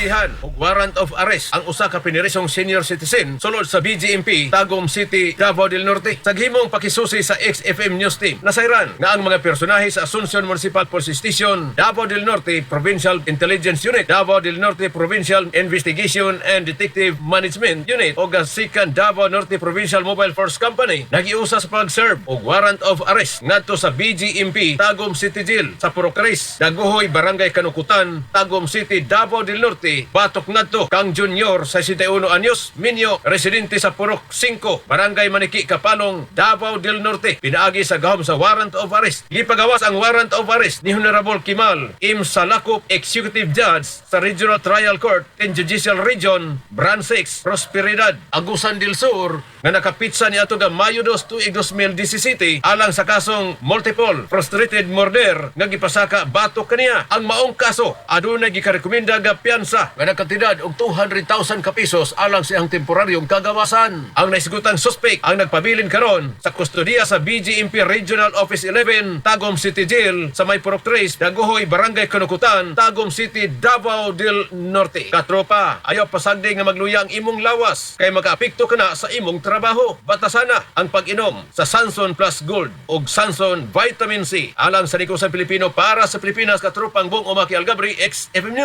Gisultihan og warrant of arrest ang usa ka piniresong senior citizen sulod sa BGMP, Tagum City, Davao del Norte. Sa gihimong pakisusi sa XFM News Team, nasayran nga ang mga personahe sa Asuncion Municipal Police Station, Davao del Norte Provincial Intelligence Unit, Davao del Norte Provincial Investigation and Detective Management Unit o Second Davao Norte Provincial Mobile Force Company nagiusa sa pag-serve og warrant of arrest ngadto sa BGMP Tagum City Jail sa Purok Tres, Dagohoy, Barangay Kanukutan, Tagum City, Davao del Norte, batok ngadto kang Junior, 61 anyos, minyo, residente sa Purok 5, Barangay Maniki, Kapalong, Davao del Norte. Pinaagi sa gahom sa warrant of arrest. Gipagawas ang warrant of arrest ni Honorable Kimal M. Salakop, Executive Judge sa Regional Trial Court in Judicial Region, Branch 6, Prosperidad, Agusan del Sur, nga nakapitsa niadto nga Mayo 2, tuig 2017 alang sa kasong multiple frustrated murder nga gipasaka batok kaniya. Ang maong kaso adunay gikarekomenda nga piyansa nga nagkantidad og 200,000 ka pesos alang sa iyang temporaryong kagawasan. Ang naisgutang suspect ang nagpabilin karon sa kustodiya sa BGMP Regional Office 11, Tagum City Jail sa may Purok 3, Dagohoy, Barangay Kanukutan, Tagum City, Davao del Norte. Katropa, ayaw pasagdi nga magluya ang imong lawas kay makaapekto kana sa imong trabaho. Batasana ang pag-inom sa Sanson Plus Gold ug Sanson Vitamin C. Alang sa Nikusan Pilipino para sa Pilipinas, katropang Bong Umaki Algabri, XFM News.